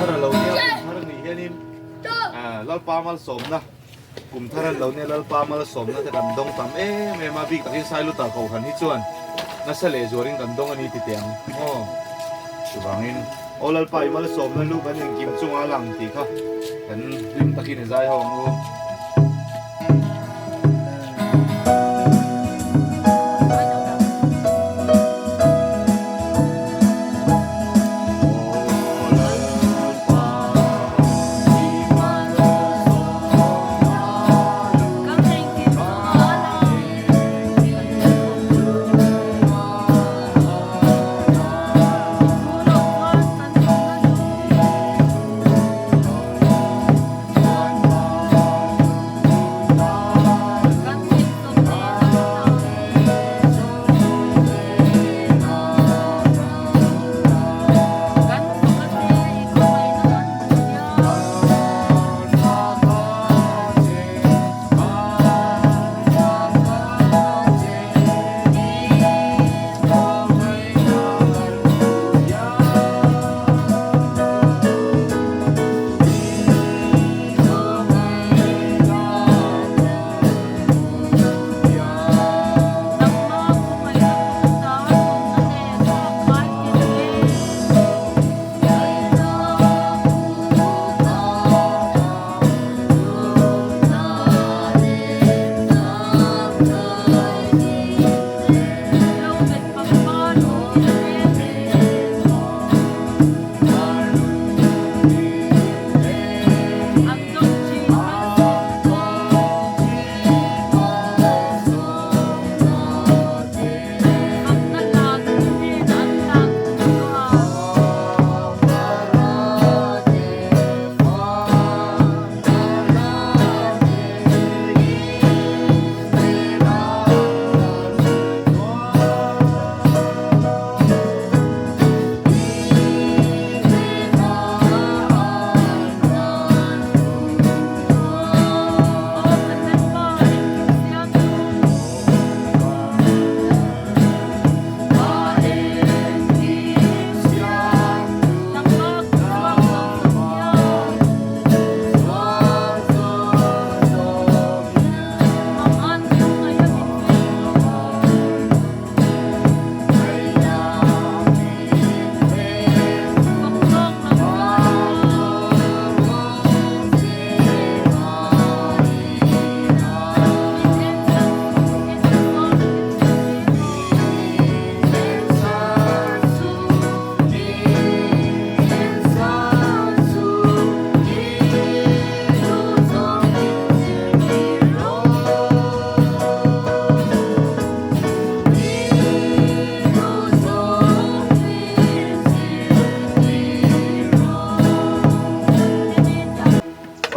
thar a lo nia, kum thar a nih hianin Lalpa malsawmna, kum thar a lo nia Lalpa malsawmna te kan dawng tam em em a, bik takin Sailutar Kohhran hi chuan nasa leh zuarin kan dawng a ni ti teh ang aw. Chuvangin aw Lalpa i malsawmna lu kan inkim chunga lang tih kha kan hlim takin i zai ho ang u.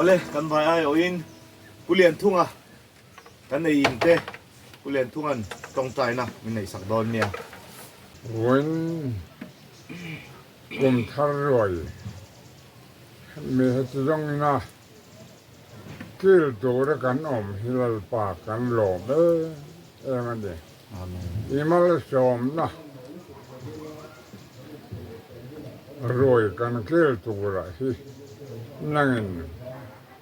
Awle, kan vai aiawhin Pu Lianthunga kan nei in te Pu Lianthunga'n tawngtaina min neihsak dawn nia. Vawiin kum thar ruai mi heti zawngina kil tura kan awm hi Lalpa kan lawm em em a ni. I malsawmna ruai kan kil turah hi nangin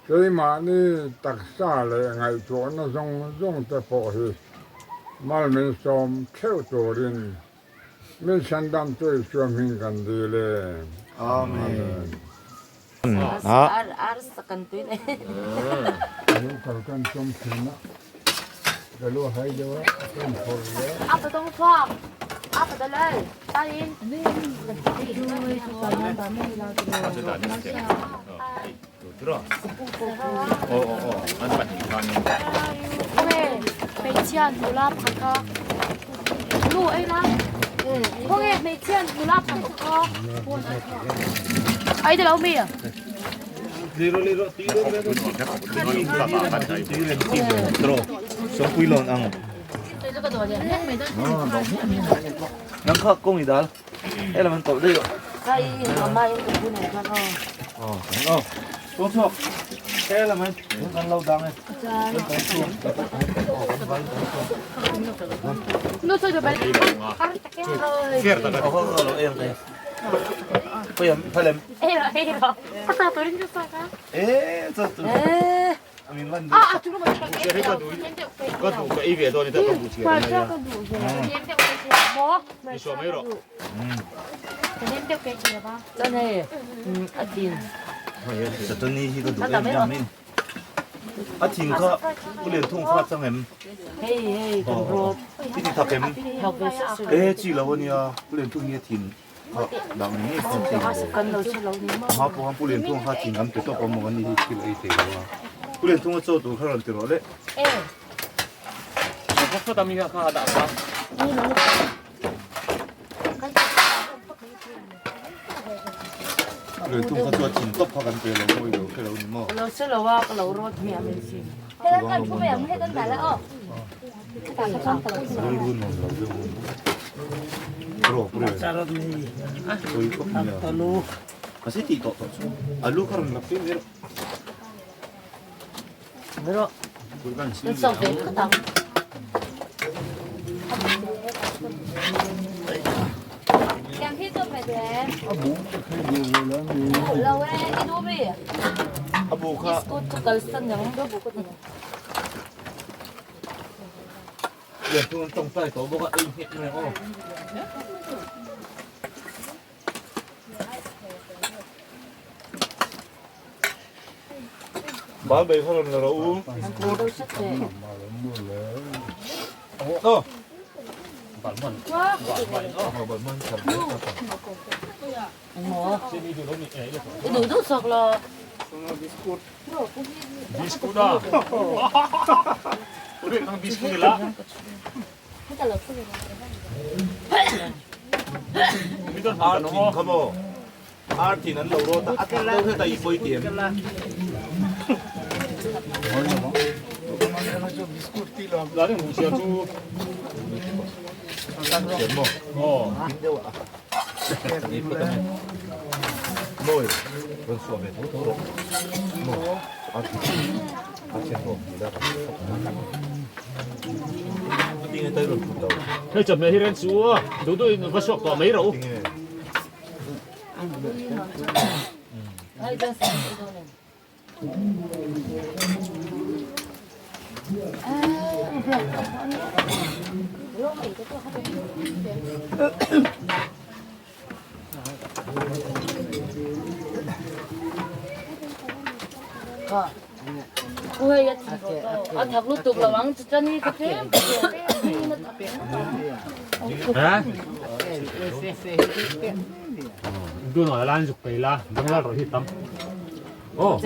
keimahni taksa leh ngaihtuahna zawng zawng te pawh hi mal min sawm theuh turin min chhandam tu Isua hming kan dil e. Amen. Nang kha kawng i dal helam an tawlh daih aw kawng chhuak helam an kan lo dang e A thin kha u lian thung kha chang em? Hei hei kan rawp. I ti thak em? E chi lo ania u lian thung hi a thin kha dang ni ngei khan thei lo. Kan lo che lo ni maw? Hma pawh khan pu lian thung kha thin an pe tawk awm ang ani hi thil ei thei lo a. Pu lian thung a chaw tur kha rawn ti rawh le. E. Lei tung kha chu a thin tawp kha kan pe lo mawi lo khe lo ni maw? Lo che lo a ka lo rawt hmiah mai sin. Rilru nuam lo deuh hun. Rawk ri. Pui khawp nia. A si tih tawh tawh chu. Alu kha rawn la pui mai rawh. A bu kha lian thung an tawngtai tawh bawk a ei nghek mai ang aw. Bal bei kha rawn la rawh u. Aw. Bal man. Bal man tham. Đủ đủ sọc là Biscuit à. Uri kang biscuit la. Ar thin kha maw? Ar thin an lo rawt a, a tak deuh hret a i pawi ti em? Thiam maw? Thin deuh a. Ni phawt ang e. Mawi, rawn suah ve tho tho rawh. Maw, ar thin, ar thin maw, ni la Tinge tai rawn phut lo. Hei chawhmeh hi ren chu duh duh in va suak tawh mai rawh u. Tinge. A thak lutuk lo ang chutani ka tlem Ha? Du noi lan zuk pe la, dang la ro hi tam. Oh.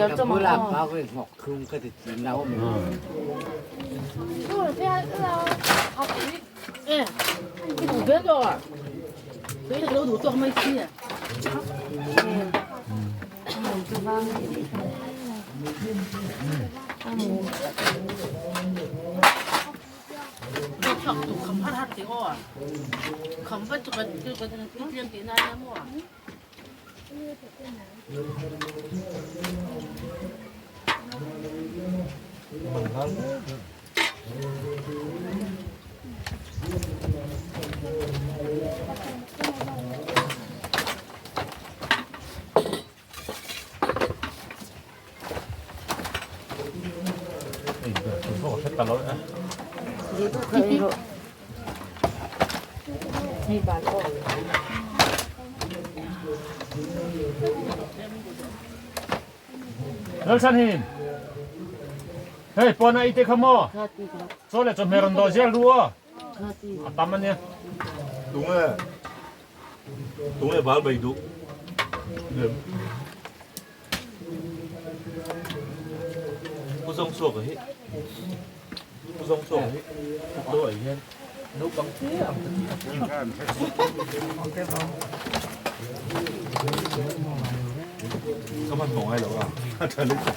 Lalsan hin. Hei pawna ite kha maw? Chaw leh chawhmeh rawn dawh zel ru aw. A tam ania. Tunge tunge bal bei duh. Pu zawng chhuak a hi. Pu zawng chhuak a hi. Chaw ei hian naupang te ang ka ti a. Ka hmanhmawh ngai lo a. A tha lutuk.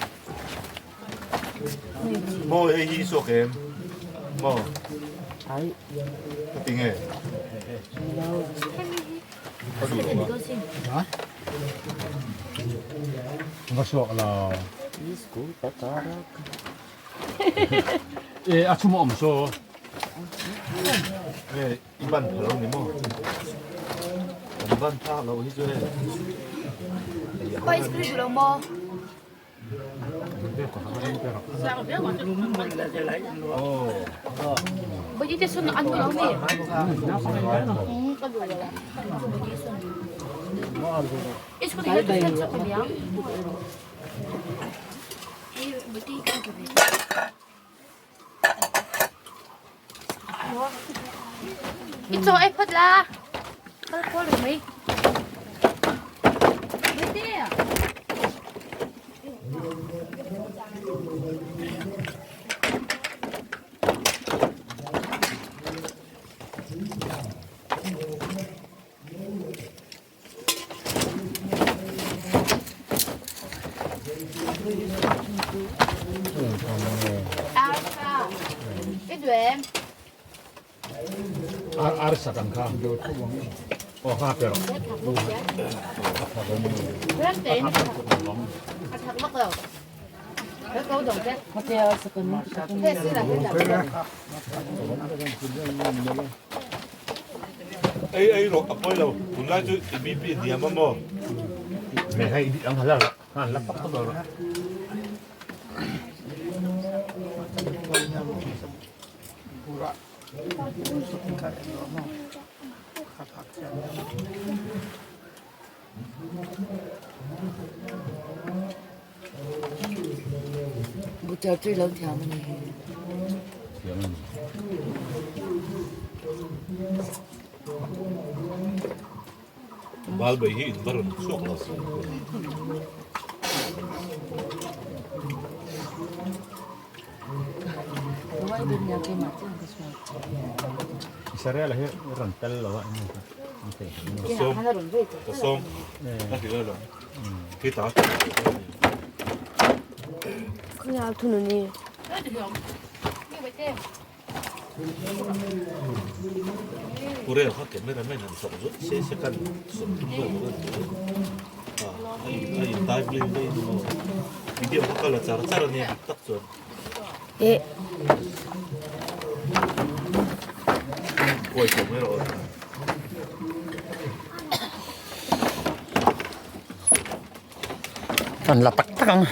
Maw hei hi suak em? Maw? Ai. Ka ti nge? Ka duh lo a. Va suak lo. E a chhum a awm saw. Nge i ban pha lo ni maw? Kan ban phak lo hi chu hei. I chaw ei phawt la. Kal khawl rih mai. Bete. Ar sak ang kha aw kha pe rawh. Ei ei rawh a pawi lo tunlai chu i BP a hniam a maw? Me hei i ang hala rawh han la pak tawp lo rawh. Guitar chu i lo thiam a ni. Thiam a ni. Bal bai hi in va rawn chhuak lo. Israel hi rawn tel lo a eng Sawm ka sawm ka hrilh a lo khi ta Purel kha camera man han chawk zawt se second 30 vel lo a ni a a in dive leh daih a ni maw video kha ka la char char a nia dik tak chuan. Kawi chho mai rawh aw. Kan la tak tak ang.